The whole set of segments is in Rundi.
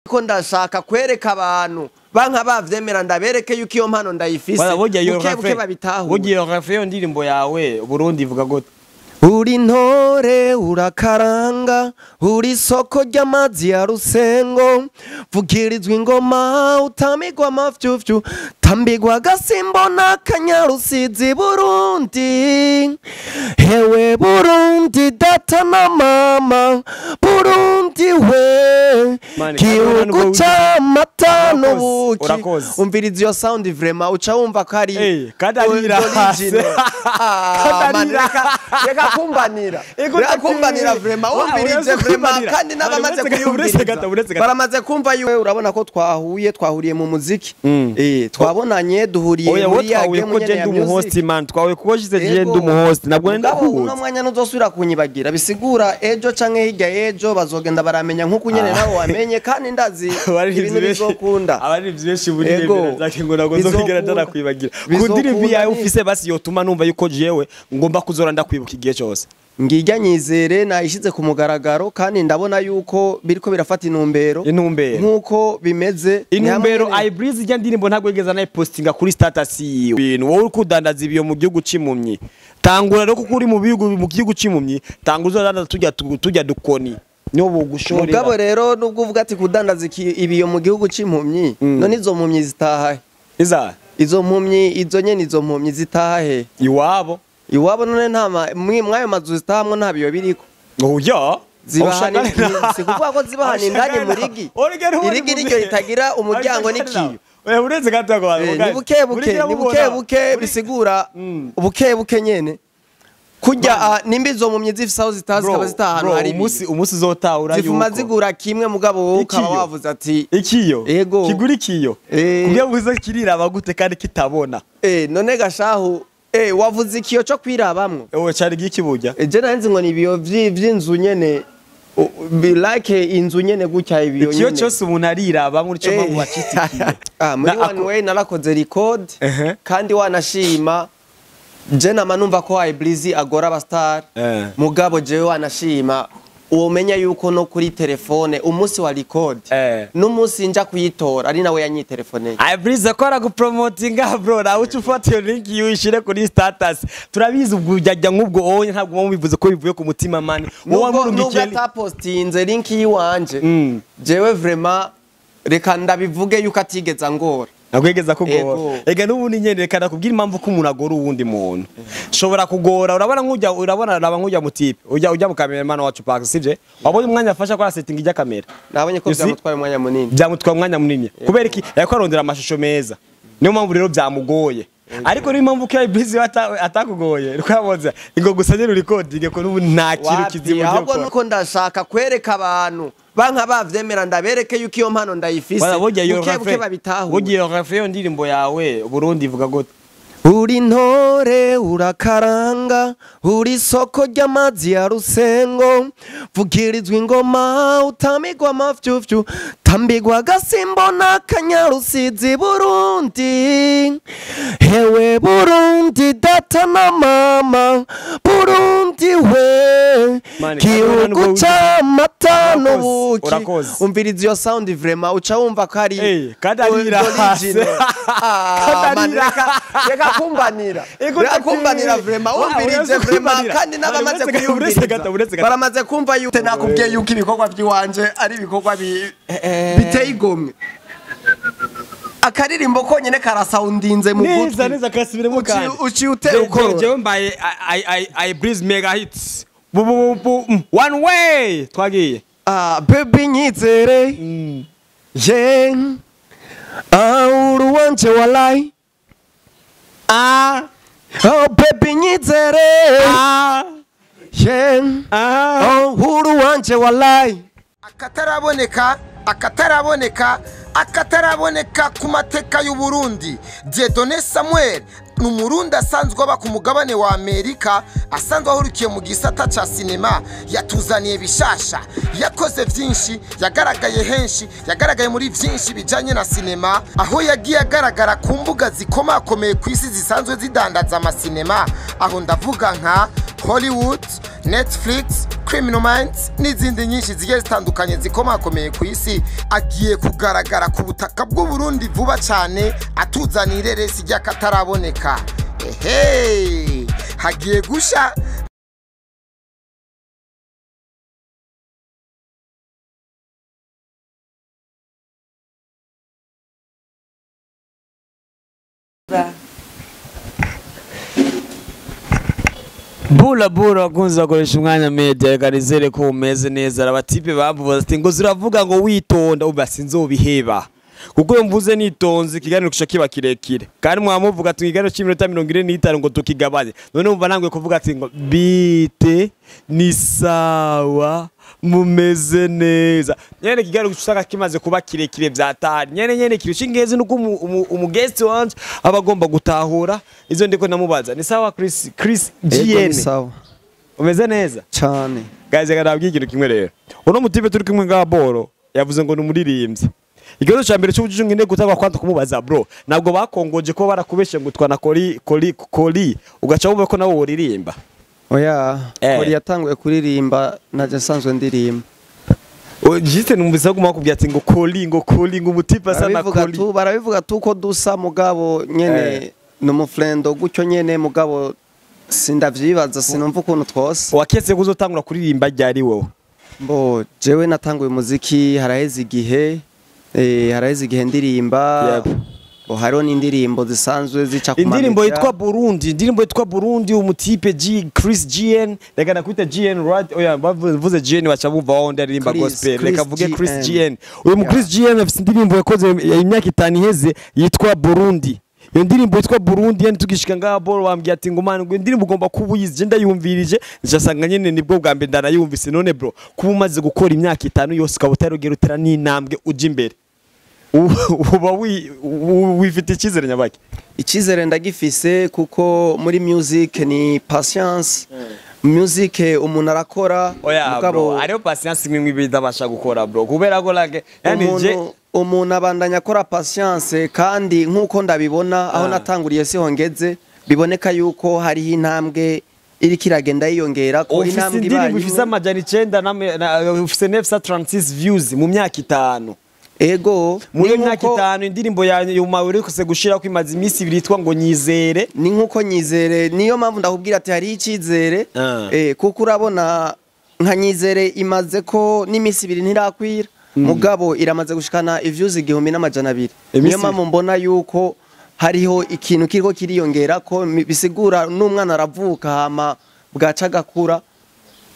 Ko ndashaka kwereka abantu banka bavyemera, ndabereke yuko iyo mpano ndayifise. Burya iyo buke buke babitahure. Burya iyo refrain, iyo ndirimbo yawe Burundi, ivuga gute? Uri ntore, urakaranga, uri soko ry'amazi ya Rusengo, vugirizwa ingoma, utamigwa amafyufyu, tambigwa agasimbo n'akanyarusizi. Burundi, hewe Burundi, data na mama, Burundi we, Mani, gihugu c'amata n'ubuki. Urakoze. Umviriza iyo sound, vraiment uca wumva ko ari Eh, kandi arira hasi. original. Ah, Kandi man, arira. reka kumbanira. Ego, Reka kumbanira, vraiment Wa, wumvirije uretse vraiment kumbanira. kandi n'abamaze Uretse gato, uretse gato, uretse kuyumviriza gato. baramaze kumva yuwe. Urabona ko twahuye, twahuriye mu muziki, twabonanye, duhuriye Oya, wowe muri ya twahuye game ko nyene je ya ndi music. umuhost, man. Twahuye kuko shize je Ego. ndi umuhost, nabwo Mugabo uno ndakuzi. mwanya ntuzosubira kunyibagira, bisigura ejo canke hirya y'ejo bazogenda baramenya nk'uko nyene nawe wamenye, kandi ndazi ibintu bizokunda. Abaririmbyi benshi muri Ego. yemera zake ngo ntabwo nzokigera Bizokunda. ndanakwibagira ku Bizokunda ndirimbo yawe ufise basi yotuma numva yuko jewe ngomba kuzora ndakwibuka igihe cyose. Ngirya nyizere nayishize ku mugaragaro, kandi ndabona yuko biriko birafata intumbero. Intumbero. Nk'uko bimeze ni hamwe Intumbero. nyene. Ibreeze, ijya ndirimbo ntabwo yigeze anayipostinga kuri status yiwe. Ibintu wowe uri kudandaza ibiyo mu gihugu c'imumyi, tangura rero, kuko uri mu bihugu, mu gihugu c'imumyi, tangura uzodandaza tujya dukoni niyo bogushorera. Mugabo rero nubwo uvuga ati kudandaza ibiyo mu gihugu c'impumyi, none izo mpumyi zitaha he? Iza Izo mpumyi, izo nyene, izo mpumyi zitaha he? Iwabo. Iwabo. None nta mw'ayo mazu zitahamwo nta biyo biriko? Oya. Zibahana, si kuvuga ko zibahana indani mu rigi. Irigi niryo ritagira umuryango n'ikiyo. Oya, uretse gato ko Ni buke buke, ni buke buke, bisigura buke buke nyene kurya. Nimba izo mpumyi zifise aho zitaha, zikaba zitaha ahantu hari umunsi ibiyo, umunsi uzotahura zifuma yuko zigura kimwe, mugabo wowe ukaba Ikiyo. wavuze ati Ikiyo. Ego. Kigura ikiyo. Kugira ngo uze kiriraba gute kandi kitabona? None gashahu, wavuze ikiyo co kwirabamwo. Ewe, cari giki burya? Je nari nzi ngo ni ibiyo vy'inzu nyene, like inzu nyene gutya, ibiyo Ikiyo nyene. cyose umuntu arirabamwo, nico mpamvu bacita ikiyo. Ah, muri Na One Way narakoze record, kandi wanashima je nama numva ko Ibreezy agora aba star. Mugabo jewe wanashima uwomenya yuko no kuri telefone umunsi wa record n'umunsi nja kuyitora ari nawe yanyitelefoneye. Ibreeze ko aragupromotinga, bro, nawe uca ufata iyo link yiwe kuri status. Turabizi ubwo ujya nk'ubwo wowe ntabwo muba mubivuze ko bivuye ku mutima, man. Wowe Nubwo wamurungikiye atapostinze link yiwanje, jewe vraiment reka ndabivuge yuko atigeze angora. Nakwegeza kugora. Ego. Ega n'ubundi nyene reka nakubwira impamvu ko umuntu agora uwundi muntu. Shobora kugora, urabona nk'ujya, urabona raba nk'ujya mu type, ujya mu cameraman wacu Park, sivye? Wabonye umwanya afasha kwa setting ijya kamera. Nabonye ko You see? byamutwaye umwanya munini. Byamutwaye umwanya munini. Kubera iki? Yariko arondera amashusho meza. Niyo mpamvu rero byamugoye. Ariko niyo mpamvu ko Ibreeze atakugoye. Rwaboza ingo gusa nyene recording ko n'ubu nta kintu Wapi, kizima ugiye ahubwo gukora. nuko ndashaka kwereka abantu banka bavyemera, ndabereke yuko iyo mpano ndayifise, Wala, burya iyo buke buke refrain, babitahure. burya iyo refrain, iyo ndirimbo yawe Burundi, ivuga gute? Uri ntore, urakaranga, uri soko ry'amazi ya Rusengo, vugirizwa ingoma, utamigwa amafyufyu, tambigwa agasimbo n'akanyarusizi. Burundi, hewe Burundi, data na mama, Burundi we, Mani, gihugu c'amata n'ubuki. Urakoze. Umviriza iyo sound, vraiment uca wumva ko ari Kandi arira hasi. original. Ah, Kandi man, arira. reka kumbanira. Ego, Reka kumbanira, vraiment Wa, wumvirije uretse vraiment kumbanira. kandi n'abamaze Uretse gato, uretse kuyumviriza gato, uretse gato. baramaze kumva yuko nakubwiye yuko ibikorwa by'iwanje ari ibikorwa biteye igomwe. Akaririmbo konyene karasawundinze mu Neza gutwi. neza, kasubiremo. Kandi Uciye utera ukorora. Jewe mbaye I Breeze mega hits. Bu bu bu bu, One Way, twagiye. Ah, baby, nyizere, yeah. Ah, uri wanje walai. Ah. Oh baby, nyizere, Ah. yeah. Ah. Oh, uri wanje walai. Akataraboneka, akataraboneka, akataraboneka ku mateka y'u Burundi. Dieudonné Samuel ni Umurundi asanzwe aba ku mugabane wa Amerika, asanzwe ahurikiye mu gisata ca sinema. Yatuzaniye bishasha, yakoze vyinshi, yagaragaye henshi, yagaragaye muri vyinshi bijanye na sinema, aho yagiye agaragara ku mbuga zikomakomeye ku isi zisanzwe zidandaza amasinema. Aho ndavuga nka Hollywood, Netflix. Criminal Minds n'izindi nyinshi zigiye zitandukanye zikomakomeye ku isi. Agiye kugaragara ku butaka bw'u Burundi vuba cyane, atuzanira ireresi ry'akataraboneka. Ehe, hagiye gusha. Bula bula wakunze bakoresha umwanya media, reka nizere ko umeze neza. Abatipe bavuze ati ngo ziravuga ngo witonda, uba sinzobiheba kuko iyo mvuze nitonze ikiganiro kisha kiba kirekire, kandi mwamuvuga ati ikiganiro cy'iminota 45 ngo tukigabanye. None umva nangwe kuvuga ati ngo bite ni sawa mumeze neza, nyene ikiganiro usanga kimaze kuba kirekire vyatari nyene kirusha ingezi nuko umuguest wanje aba agomba gutahura izo ndiko namubaza. Ni sawa Chris GN, sawa umeze neza cyane guys. Reka nabwiye ikintu kimwe rero, uno mutipe turi kumwe ngaha boro yavuze ngo ni umuririmbyi. Ikibazo cya mbere cy'ubujiji ngende gutangwa kwanza kumubaza bro, ntabwo bakongoje ko barakubeshe ngo twana kori kori kori ugaca wumva ko nawe woririmba? Oya, kori yatanguye kuririmba naje nsanzwe ndirimba. Jiste numvise guma bakubwira ati ngo kori ngo kori ngo umutipe asa na kori. Barabivuga tu ko dusa mugabo nyene no mufrendo gutyo nyene mugabo sindavyibaza, sinumva ukuntu twose. Waketse kuzotangura kuririmba ryari wowe? Mbo jewe natanguye umuziki haraheze igihe. Haraheze igihe ndirimba. Bo hariho n'indirimbo zisanzwe zica ku indirimbo yitwa Burundi, indirimbo yitwa Burundi umutipe G Chris GN, reka nakwita GN right? Oya bavuze GN baca bumva waho ndirimba gospel, reka vuge Chris GN. Uyu mu Chris GN afite indirimbo yakoze imyaka 5 iheze yitwa Burundi. Iyo ndirimbo yitwa Burundi yani tugishika ngaha boro bambwiye ati ngo man ngo indirimbo ugomba kubuyizi, je ndayumvirije njasanga nyene nibwo bwa mbere ndanayumvise. None bro kuba umaze gukora imyaka 5 yose ukaba utarugera utera n'intambwe uja imbere, uba wifite icyizere nyabaki? Icyizere ndagifise kuko muri music ni patience. Music umuntu arakora mugabo ariyo patience imwe bidabasha gukora bro, kubera ko like yani je umuntu abandanya akora patience, kandi nkuko ndabibona aho natanguriye siho ngeze, biboneka yuko hariho intambwe iri kiragenda yiyongera ko intambwe ibaye. Ufise amajana 9 na ufise 936 views mu myaka 5. Ego muri myaka 5 indirimbo ya yuma uri kuse gushira ko imaze iminsi ibiri yitwa ngo nyizere. Ni nkuko nyizere, niyo mpamvu ndakubwira ati hari icyizere kuko urabona nka nyizere imaze ko n'iminsi ibiri ntirakwira, mugabo iramaze gushikana iviews 1200. Niyo mpamvu mbona yuko hariho ikintu kiriko kiriyongera ko bisigura n'umwana aravuka hama bwaca gakura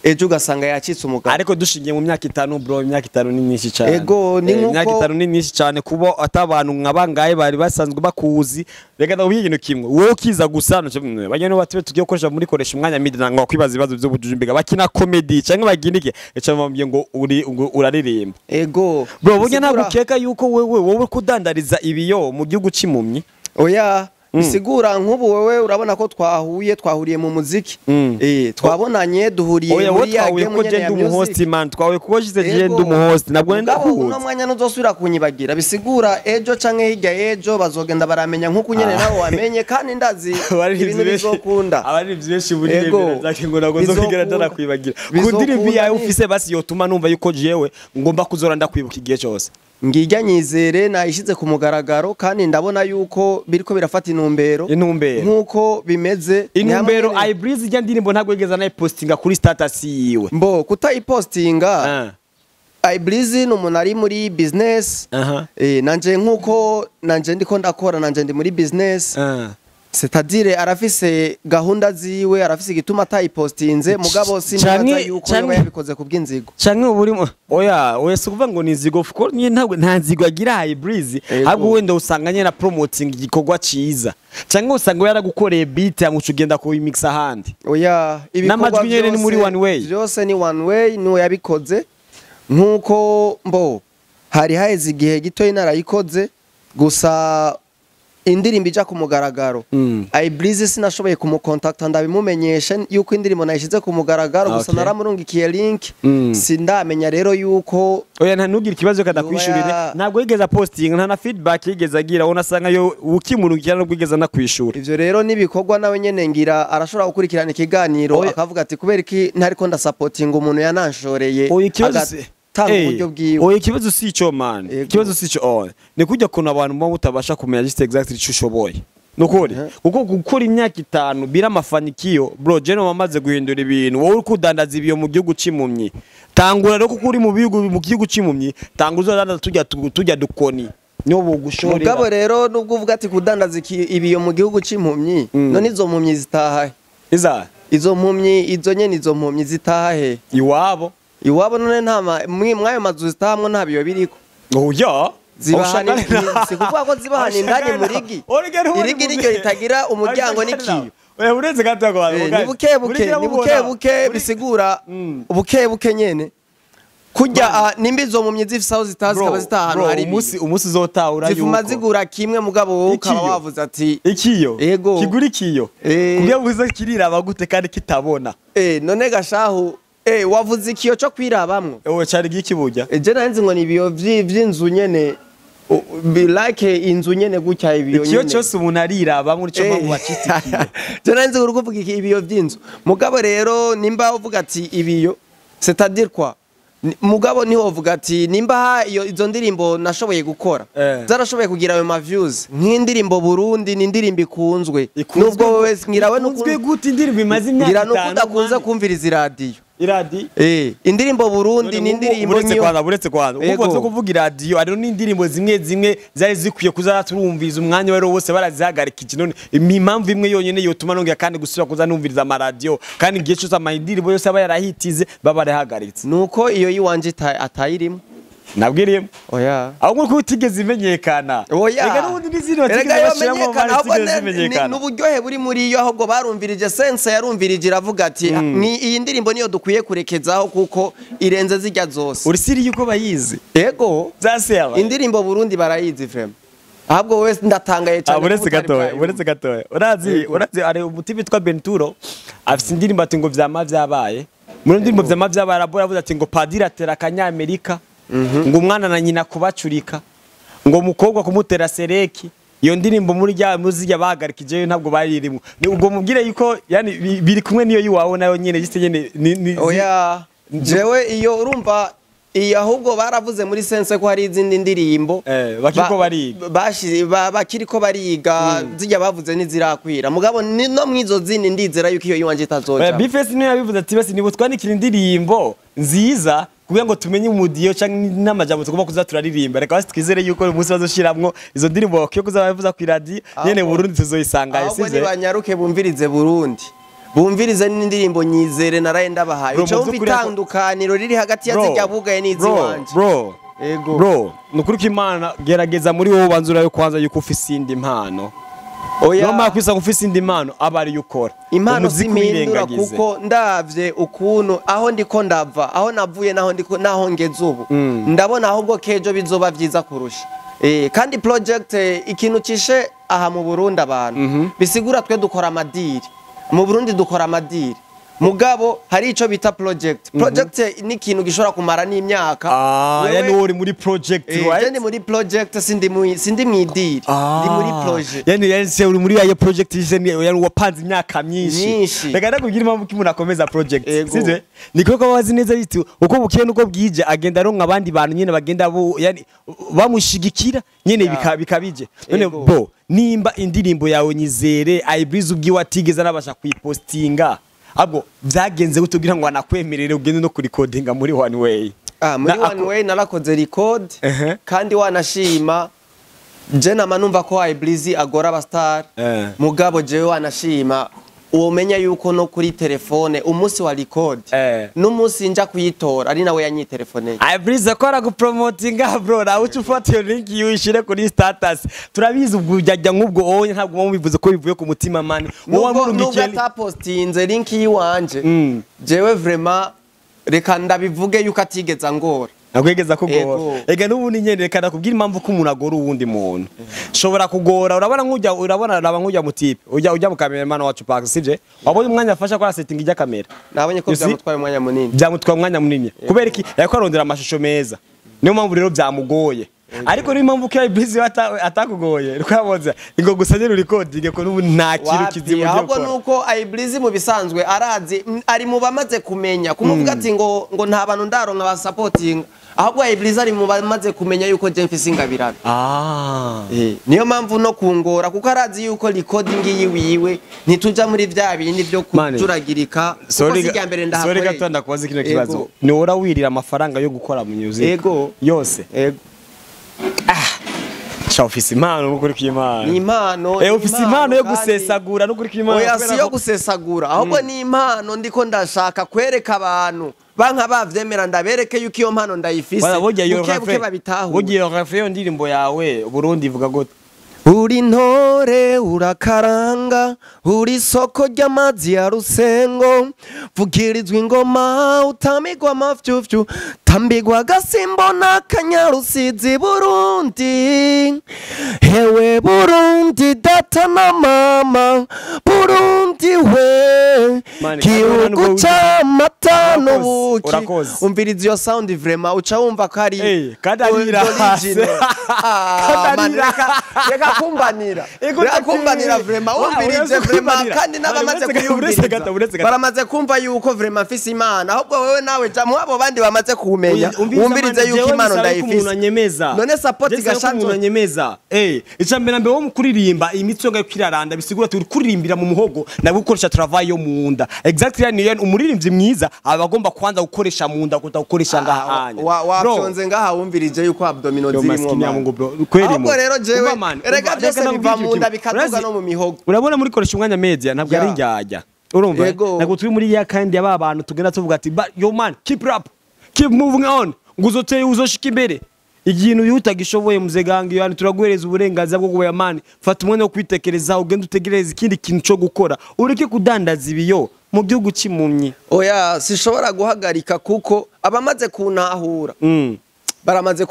ejo ugasanga yacitse umugabo. Ariko dushingiye mu myaka 5 bro, imyaka 5 ni myinshi cyane. Ego ni nkuko imyaka 5 ni myinshi cyane kuba atabantu nka bangaye bari basanzwe bakuzi. Reka ndakubwira ikintu kimwe, wowe ukiza gusa banye no batibe tugiye gukoresha muri koresha umwanya midi ngo kwibaza ibibazo by'ubujiji mbega bakina comedy cyangwa baginike echa bambwiye ngo uri uraririmba. Ego bro, burya ntabwo ukeka yuko wewe wowe kudandariza ibiyo mu gihugu c'imumyi? Oya, bisigura nk'ubu wewe urabona ko twahuye, twahuriye mu muziki. Twabonanye duhuriye muri ya game nyene ya music. Man twahuye kuko shize je ndi umuhost nabwo ndakuzi. Uno mwanya ntuzosubira kunyibagira, bisigura ejo canke hirya ejo bazogenda baramenya nkuko nyene nawe wamenye, kandi ndazi ibintu bizokunda. Abarivyi benshi buri yemera zake ngo nabwo nzokigera ndarakwibagira. Ku ndirimbo yawe ufise basi yotuma numva yuko jewe ngomba kuzora ndakwibuka igihe cyose. Ngijya nyizere nayishize ku mugaragaro, kandi ndabona yuko biriko birafata intumbero nkuko bimeze. Intumbero Ibreeze ijya ndirimbo ntabwo yigeze nayipostinga kuri status yiwe. Mbo kutayipostinga Ibreeze ni umuntu ari muri business. Nanje nkuko nanje ndiko ndakora, nanje ndi muri business. C'est-à-dire arafise gahunda ziwe, arafise igituma atayipostinze, mugabo sinibaza yuko yoba yabikoze kubw'inzigo. Canke uburimo oya oya sikuvuga ngo ni inzigo, of course nyine ntabwo nta nzigo agira Ibreeze, ahubwo wenda usanga nyine na promoting igikorwa ciza, canke usanga yaragukoreye beat amuca ugenda ku mix ahandi. Oya, ibikorwa nyene ni muri one way, byose ni one way, niwe yabikoze. Nkuko mbo hari haheze igihe gito narayikoze, gusa Indirimbo ija ku mugaragaro, Ibreezy sinashoboye kumukontakta ndabimumenyesha yuko indirimbo nayishize ku mugaragaro gusa. Naramurungikiye link. Sindamenya rero yuko Oya, nta ntugire ikibazo, kadakwishurire. Ntabwo yigeze posting, nta na feedback yigeze agira. Ubona asanga yo ukimurungikira nubwo yigeze anakwishura. Ivyo rero nibikorwa nawe nyene ngira arashobora gukurikirana ikiganiro akavuga ati: "Kubera iki ntariko ndasapotinga umuntu yananshoreye?" Oya, ikibazo si Agatanga uburyo bwiwe. Oya, ikibazo si ico, man. Ikibazo si ico. Oya, ni kujya kuntu abantu muba mutabasha kumenya just exactly ico ushoboye, nukuri, kuko gukora imyaka 5 bila mafanikio, bro, je no wamaze guhindura ibintu. Wowe uri kudandaza ibiyo mu gihugu c'impumyi, tangura rero, kuko uri mu bihugu, mu gihugu c'impumyi, tangura uzodandaza tujya dukoni niho bogushorera. Mugabo rero nubwo uvuga ati kudandaza ibiyo mu gihugu c'impumyi, none izo mpumyi zitaha he? Iza Izo mpumyi, izo nyene, izo mpumyi zitaha he? Iwabo. Iwabo. None nta mwayo mazu zitahamwo nta biyo biriko? Oya. Ziba si kuvuga ko ziba hano indani mu rigi. Irigi niryo ritagira umuryango n'ikiyo. Oya, uretse gato ko Ni buke buke, ni buke buke, bisigura buke buke nyene kurya. Nimba izo mpumyi zifise aho zitaha, zikaba zitaha ahantu hari umunsi ibiyo, umunsi uzotahura zifuma yuko zigura kimwe, mugabo wowe ukaba Ikiyo. wavuze ati Ikiyo. Ego. Kigura ikiyo. Kugira buze kiriraba gute kandi kitabona? None gashahu, wavuze ikiyo co kwirabamwo. Owe, cari giki burya? Je nari ngo ni ibiyo vy'inzu nyene, like inzu nyene gutya, ibiyo Ikiyo nyene. cyose umuntu arirabamwo, nico mpamvu bacita ikiyo. Je nari nzi uri kuvuga ibiyo vy'inzu. Mugabo rero nimba uvuga ati ibiyo, c'est-à-dire quoi? Mugabo niho uvuga ati nimba iyo izo ndirimbo nashoboye gukora zarashoboye kugira ayo ma views, nk'indirimbo Burundi ni indirimbo ikunzwe, nubwo wowe ngirawe Ikunzwe gute indirimbo imaze imyaka ngira nuko 5? udakunze kumviriza iradiyo. Iradi Indirimbo Burundi ni indirimbo Uretse nk'iyo kwanza, uretse kwanza, Ego. kuko zo kuvuga iradiyo, hariho n'indirimbo zimwe zimwe zari zikwiye kuza turumviriza umwanya wari wose, barazihagarika. None impamvu imwe yonyene yotuma nongera kandi gusubira kuza numviriza amaradiyo, kandi igihe cyose amayindirimbo yose aba yarahitize baba barahagaritse? Nuko iyo yiwanje atayirimo. Nabwiriyemo. Oya. Ahubwo ko utigeze imenyekana. Oya. Reka n'ubundi n'izindi batigeze Erega bashiramo yomenyekana, ahubwo batigeze zimenyekana. N'uburyohe buri muri yo, ahubwo barumvirije sense, yarumvirije iravuga ati: "Ni iyi ndirimbo niyo dukwiye kurekezaho kuko irenze zijya zose." Uri siri yuko bayizi? Ego. Zaseba. Indirimbo Burundi barayizi vraiment, ahubwo wowe ndatangaye cyane Buretse kuko utari gatoya, bwayumva. buretse gatoya. Urazi, urazi ari umuti witwa Benturo afise indirimbo ati ngo vyama vyabaye. Muri ndirimbo vyama vyabaye arabora avuze ati ngo padiri atera akanyamerika, ngo umwana na nyina kubacurika, ngo umukobwa kumutera sereki. Iyo ndirimbo muri rya muzijya bahagarikije ntabwo bayirimwo. Ni ubwo mubwire yuko yani biri kumwe niyo yiwawe nayo nyene gise nyene ni Oya, jewe iyo urumva iyo ahubwo baravuze muri sense ko hari izindi ndirimbo Bakiriko bariga. Bakiriko bariga, zijya bavuze ntizirakwira, mugabo ni no mwizo zindi ndizera yuko iyo yiwanje itazoja. Oya, Bface niyo yabivuze ati basi nibo twandikira indirimbo nziza kugira ngo tumenye umudiyo canke n'amajambo tugomba kuza turaririmba. Reka basi twizere yuko uyu munsi bazoshiramwo izo ndirimbo bakwiye kuza bavuza ku iradiyo nyene. Burundi tuzoyisangaye. Ahubwo sivyo? nibanyaruke bumvirize Burundi, bumvirize n'indirimbo Nyizere naraye ndabahaye. Bro, Uca mu wumva vy'ukuri itandukaniro riri hagati ya Bro, zijya bugaye bro, n'iziwanje. bro, Ego. bro, nukuri ko Imana gerageza muri wowe ubanza urabe kwanza yuko ufise indi mpano. Oya. Nomara kwisanga ufise indi mpano, aba ariyo ukora. Impano Umuziki simpindura, uwirengagize. kuko ndavye ukuntu aho ndiko ndava, aho navuye naho ndiko naho ngeze ubu, ndabona ahubwo kejo bizoba vyiza kurusha. Kandi project, ikintu cishe aha mu Burundi, abantu bisigura twe dukora amadiri mu Burundi, dukora amadiri, mugabo hari ico bita project. Project ni ikintu gishobora kumara n'imyaka. Ah, yani wowe uri muri project, right? Je ndi muri project, sindi mw'idiri, ndi muri projet. Yani se uri muri ayo project ije ni yani wapanze imyaka myinshi. Myinshi. Reka ndakubwira impamvu ko umuntu akomeza project. Ego. Sivyo? Ni kuko bazi neza biti uko bukeye nuko bwije agenda aronka abandi bantu nyene bagenda bo yani bamushigikira nyene bikabije. None Ego. bo nimba indirimbo yawe Nyizere Ibreeze ubwiwe atigeze anabasha kuyipostinga, ahubwo byagenze gute kugira ngo anakwemerere ugende no kurikodinga muri One Way? Ah, muri Na One Way narakoze record. Kandi wanashima je nama numva ko Ibreezy agora aba star, mugabo jewe wanashima uwomenya yuko no kuri telefone umunsi wa record n'umunsi nja kuyitora ari nawe yanyitelefoneye. Ibreeze ko aragupromotinga, bro, nawe uca ufata iyo link uyishire kuri status. Turabizi ubwo ujya nk'ubwo onye ntabwo muba mubivuze ko bivuye ku mutima, man. Wowe Nubwo wamurungikiye atapostinze link yiwanje, jewe vraiment reka ndabivuge yuko atigeze angora. Nakwegeza kugora. Ego. Ega n'ubundi nyene reka nakubwira impamvu ko umuntu agora uwundi muntu. Shobora kugora, urabona nk'ujya, urabona raba nk'ujya mu type, ujya mu cameraman wacu Pax, sivye? Wabonye umwanya afasha kwa setting ijya kamera. Nabonye ko You see? byamutwaye umwanya munini. Byamutwaye umwanya munini. Kubera iki? Yariko arondera amashusho meza. Niyo mpamvu rero byamugoye. Ariko niyo mpamvu ko Ibreezy atakugoye. Rwaboze. Ingo gusa nyene recording ko n'ubu nta kintu Wapi, kizima ugiye ahubwo gukora. nuko Ibreezy mu bisanzwe arazi, ari mu bamaze kumenya kumuvuga ati ngo nta bantu ndaronka basapotinga, ahubwo Ibreezy ari mu bamaze kumenya yuko je mfise ingabirano. Niyo mpamvu no kungora, kuko arazi yuko recording yiwiwe ntituja muri vya bindi vyo Mane, kujuragirika, kuko Sorry, si irya mbere sorry ndahakoreye. gato ndakubaza kino kibazo. Ego. Ni wora wirira amafaranga yo gukora mu music? Ego. Yose. Ego. Sha, ufise impano n'ukuri kw'Imana. Ni impano. Eh, Ni ufise impano yo kandi gusesagura n'ukuri kw'Imana. Oya, Kubera si yo ko gusesagura, ahubwo ni impano ndiko ndashaka kwereka abantu banka bavyemera, ndabereke yuko iyo mpano ndayifise. Wala, burya iyo buke buke babitahure. Burya iyo refrain yo ndirimbo yawe Burundi ivuga gute? Uri ntore urakaranga, uri soko ry'amazi ya Rusengo, vugirizwa ingoma utamigwa amafyufyu, tambigwa agasimbo n'akanyarusizi. Burundi hewe, Burundi data na mama, Burundi we, Mani, gihugu kandi c'amata Urakoze, n'ubuki. urakoze. Umviriza iyo sound, vraiment uca wumva ko ari Eh, kandi arira original. Ah, Kandi man, arira. reka kumbanira. Ego, Reka kumbanira, vraiment Wa, wumvirije uretse vraiment kumbanira. kandi n'abamaze Uretse gato, uretse gato, uretse kuyumviriza gato. baramaze kumva yuko vraiment mfise imana. Ahubwo wewe nawe ja mu abo bandi bamaze kumenya, wumvirize yuko impano Ndayifise. ndayifise. Anyemeza. None support Jewe nsaba ko gashanzo. umuntu anyemeza. Icya mbere na mbere, wo mu kuririmba imitsi yo ngayo kwiraranda, bisigura ati uri kuririmbira mu muhogo nabwo gukoresha travail yo mu nda. Exactly, yani umuririmbyi mwiza aba agomba kwanza gukoresha mu nda kuta gukoresha ngaha hanya. Wafyonze ngaha, wumvirije yuko abdominaux Yo, zirimo, maskini ya man. Mungu, bro. Kweli Ahubwo mu. rero jewe Umva, man, erega umva, byose reka biva ndakubwira mu nda ikintu. bikaduga no mu mihogo. Urabona muri koresha umwanya media ntabwo ari njyajya, urumva? Yego. Ntabwo turi muri ya kandi ya ba bantu tugenda tuvuga ati "But, yo man, keep it up, keep moving on, ngo uzoteye uzoshika imbere." Ikintu iyo utagishoboye, muzeganga, yani turaguhereza uburenganzira bwo kuba, man, fata umwanya wo kwitekereza, ugende utegereze ikindi kintu cyo gukora, ureke kudandaza ibiyo mu gihugu cy'impumyi. Oya, sishobora guhagarika kuko abamaze kuntahura baramaze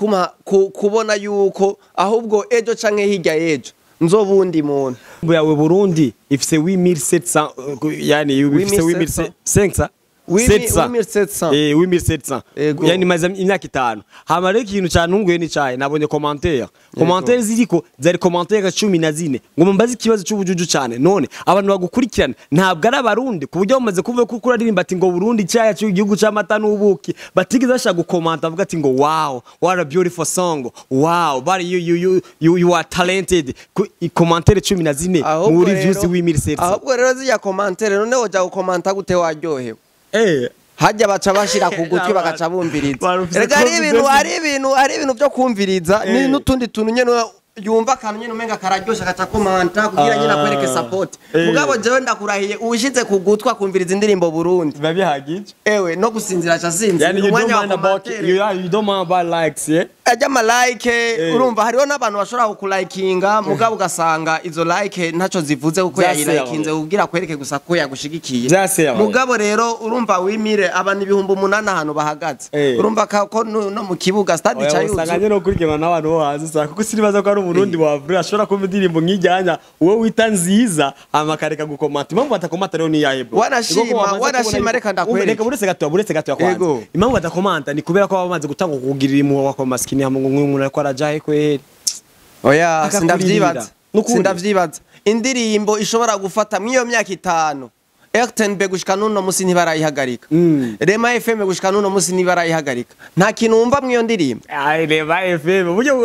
kubona yuko ahubwo ejo canke hirya y'ejo nzobundi muntu. Indirimbo yawe Burundi ifise 8700, yani ifise 8700. 8500. 8700. 8700. Ego. Yani maze imyaka 5. Hama rero ikintu cyantunguye ni caye nabonye commentaire ziriko zari commentaire 14, ngo mbaze ikibazo cy'ubujuju cyane. None abantu bagukurikirana ntabwo ari abarundi, ku buryo bamaze kuvuga ko uraririmba ati ngo Burundi cyaya cy'igihugu cy'amata n'ubuki, batigeze bashaka gukomanta bavuga ati ngo "Wow, what a beautiful song, wow, but you are talented." Commentaire 14 Ahubwo muri rero views 8700. Ahubwo rero ziriya commentaire, none woja gukomanta gute waryohewe? Hajya baca bashira ku gutwi bagaca bumviriza. Barufise Erega hari ibintu confidence. hari ibintu byo kumviriza ni n'utundi tuntu nyene yumva akantu nyene umenga kararyoshe, agaca komanta kugira nyene akwereke support. Mugabo jewe ndakurahiye, uwushize ku gutwi akumviriza indirimbo Burundi, Biba bihagije. Ewe, no gusinzira aca asinzira. Yani you don't Umwanya wa mind about commentaire. you don't mind about likes, yeah? Ajya ama like, urumva hariho n'abantu bashobora kukulayikinga, mugabo ugasanga izo like ntaco zivuze kuko Vyaseye. yayilayikinze kugira akwereke gusa ko yagushigikiye. Vyaseye. Mugabo rero urumva wimire abantu 8000 ahantu bahagaze, urumva ko no mu kibuga stade Oya, ca usanga yuzuye. nyene ukurikirana n'abantu bo hanze usanga, kuko sinibaza ko ari umurundi wa vrai ashobora kumva indirimbo nk'ijyanya uwo wita nziza hama akareka gukomanta. Impamvu batakomanta rero ni iyahe, bro? Wanashima, Niko ko bamaze wanashima, kubona reka ndakwereke. Reka, buretse gato kwanza. Ego. Impamvu badakomanta ni kubera ko baba bamaze gutanga kukugirira impuhwe kwa maskini hamwe ngo nk'uyu muntu ariko arajahe kweri. Oya, Akakuririra. sindavyibaza. Nukuri. Sindavyibaza. Indirimbo ishobora gufata mw'iyo myaka 5, RTNB gushika n'uno musi ntibarayihagarika, Rema FM gushika n'uno musi ntibarayihagarika, nta kintu wumva mw'iyo ndirimbo. Ai, Rema FM, uburyo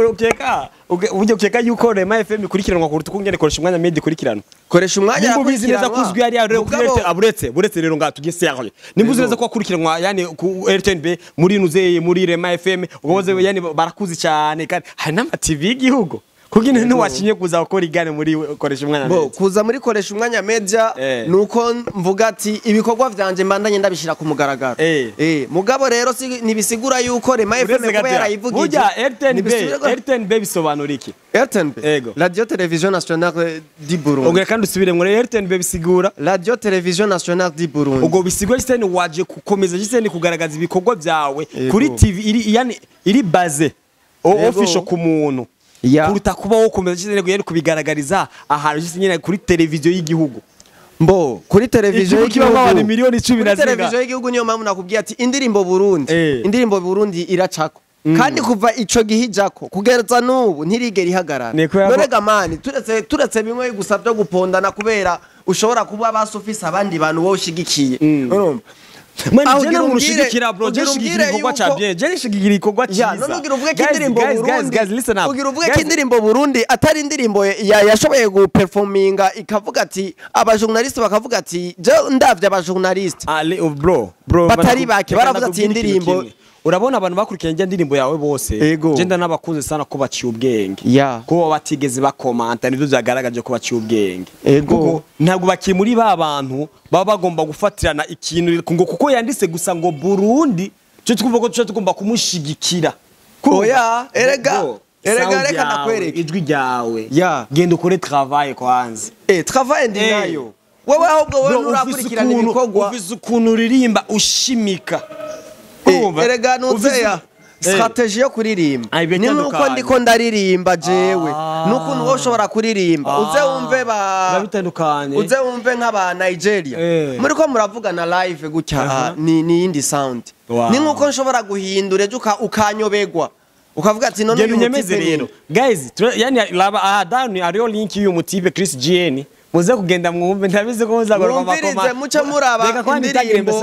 ukeka yuko Rema FM ikurikiranwa kuruta uko ngene koresha umwanya media ikurikiranwa? Koresha umwanya Nimba ubizi neza ko arakurikiranwa. uzwi hariya rero kuri Mugabo RTN, aburetse rero ngaha tugiye sérieux, nimba uzi neza ko wakurikiranwa yani ku RTNB, muri Nuzeye, muri Rema FM, ugoze yani barakuzi cyane, kandi hari n'ama TV y'igihugu. Kuko ntiwakinye kuza gukora igane muri Koresha Umwanya Bo kuza muri Koresha Umwanya Media nuko mvuga ati ibikorwa vyanje mbandanye ndabishira ku mugaragaro. Mugabo rero nibisigura yuko Rema FM kuba yarayivugije. Burya RTNB bisobanura iki? RTNB Radio Television Nationale du Burundi. Ubwo kandi usubire muri RTNB bisigura Radio Television Nationale du Burundi. Ubwo bisigura Justin waje kukomeza Justin kugaragaza ibikorwa byawe kuri TV iri yani iri base official ku muntu. Kuruta kuba wo komeza Justin yari kubigaragariza ahantu Justin nyine kuri televiziyo y'igihugu. Mbo kuri televiziyo y'igihugu abantu miliyoni 10 na zinga. Televiziyo y'igihugu niyo mpamvu nakubwiye ati indirimbo Burundi, indirimbo Burundi iracako. Kandi kuva ico gihijako kugeza n'ubu ntirigera ihagarara. None gamani turetse bimwe gusa byo gupondana kubera ushobora kuba basufisa abandi bantu wowe ushigikiye. Urumva? Mani jene murushigikira bro, je shigikira igikorwa ca bien, je shigikira igikorwa cyiza. None ugira uvuge ko indirimbo Burundi, ugira uvuge ko indirimbo Burundi atari indirimbo yashoboye guperforminga ikavuga ati abajournaliste bakavuga ati je ndavye abajournaliste. Bro batari bake baravuga ati indirimbo. Urabona abantu bakurikiye njye ndirimbo yawe bose je ndanabakunze sana ko baciye ubwenge, ko batigeze bakomanta nivyo byagaragaje ko baciye ubwenge. Kuko ntabwo bakiri muri ba bantu baba bagomba gufatirana ikintu ngo kuko yanditse gusa ngo Burundi cyo twumva ko tugomba kumushigikira. Oya erega reka nakwereke ijwi ryawe, genda ukore travail kwanza. Travail ndi nayo wewe, ahubwo wewe urakurikirana ibikorwa, ufise ukuntu uririmba ushimika. Erega nutseya strategie yo kuririmba ni nuko ndiko ndaririmba jewe nukuntu wowe ushobora kuririmba uze wumve ba bitandukanye, uze wumve nk'aba Nigeria muri ko muravugana live gutya ni yindi sound. Ni nkuko nshobora guhindura ejo ukanyobegwa ukavuga ati none uyu mutipe rero guys yani laba down ariyo link y'uyu mutipe Chris GN muze kugenda mwumve ndabizi ko muzagorwa makoma. Muce muraba indirimbo,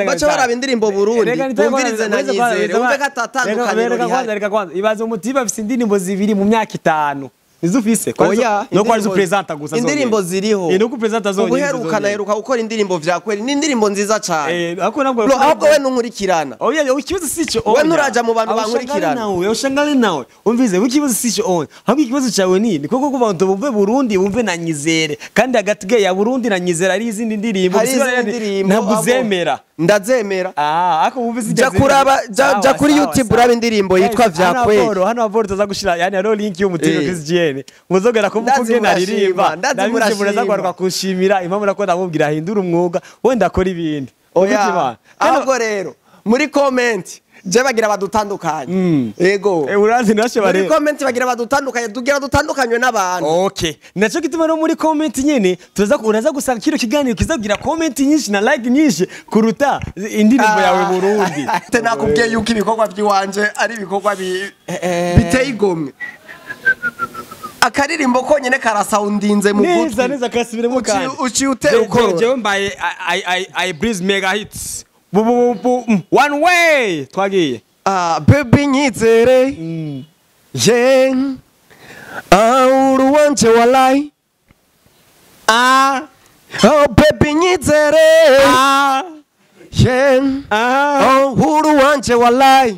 bace baraba indirimbo Burundi bumvirize na Nyizere umve katatandukaniro rihari. Reka kwanza ibaze umutipe afise indirimbo zibiri mu myaka 5 nizo ufise no kwa zo presenta gusa indirimbo ziriho no presenta zo ubuheruka naheruka gukora indirimbo vya kweri ni indirimbo nziza cyane. Ahubwo we nunkurikirana. Oya ikibazo sico we nuraja mu bantu bankurikirana nawe ushangale nawe umvize ikibazo sico on ahubwo ikibazo cyawe ni koko kuva ngo bumve Burundi bumve na Nyizere kandi hagati ya Burundi na Nyizere ari izindi ndirimbo ntabwo uzemera. Ndazemera. Ako wumve ja kuraba ja kuri YouTube uraba indirimbo yitwa vya kweri. Hano aboro tuzagushira yani haro link y'umutiro Chris GN muzogera ko mvuge naririmba ndabizi muraza kwaruka kushimira impamvu nako ndamubwira hindura umwuga wenda akora ibindi. Oya ahubwo rero muri comment je bagira badutandukanye. Yego urazi nashe bare muri comment bagira badutandukanye tugira dutandukanywe n'abantu. Okay naco gituma no muri comment nyene tuza uraza gusanga kiro kiganiro kizagira comment nyinshi na like nyinshi kuruta indirimbo yawe Burundi. Te nakubwiye yuko ibikorwa by'iwanje ari ibikorwa biteye igomwe. Akaririmbo konyene karasoundinze mu gutwi neza neza kasubiremo kandi uci utera ukoro. Jewe mbaye I breeze mega hits one way twagiye. Baby nyizere yeah uru wanje walai oh baby nyizere yeah uru wanje walai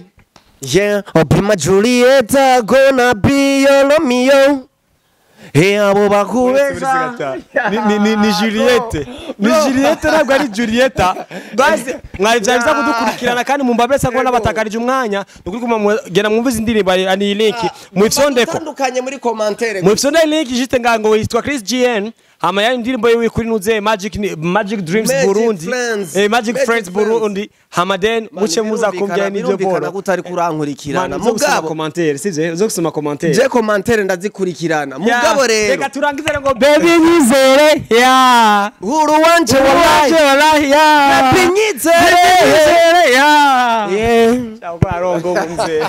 yeah oh be my Julieta gonna be your Romeo. Abo bakubeza ni Juliette, ni Juliette ntabwo ari Julieta. Guys mwari byiza kudukurikirana kandi mumbabesa ko nabatakarije umwanya nukuri kumugena mwumvize indirimbo ani link mwitsondeko tandukanye muri commentaire mwitsonde link jite ngango yitwa Chris GN hama ya indirimbo yiwe kuri nuze Magic Dreams Burundi Magic Friends Burundi hama then muce muza kumbya n'ibyo boro gutari kurankurikirana mugabo commentaire sivyo uzo kusoma commentaire je commentaire ndazikurikirana mugabo rero reka turangize ngo baby nyizere ya uru wanje wallahi ya baby nyizere ya yeah. Ciao kwa rongo mzee.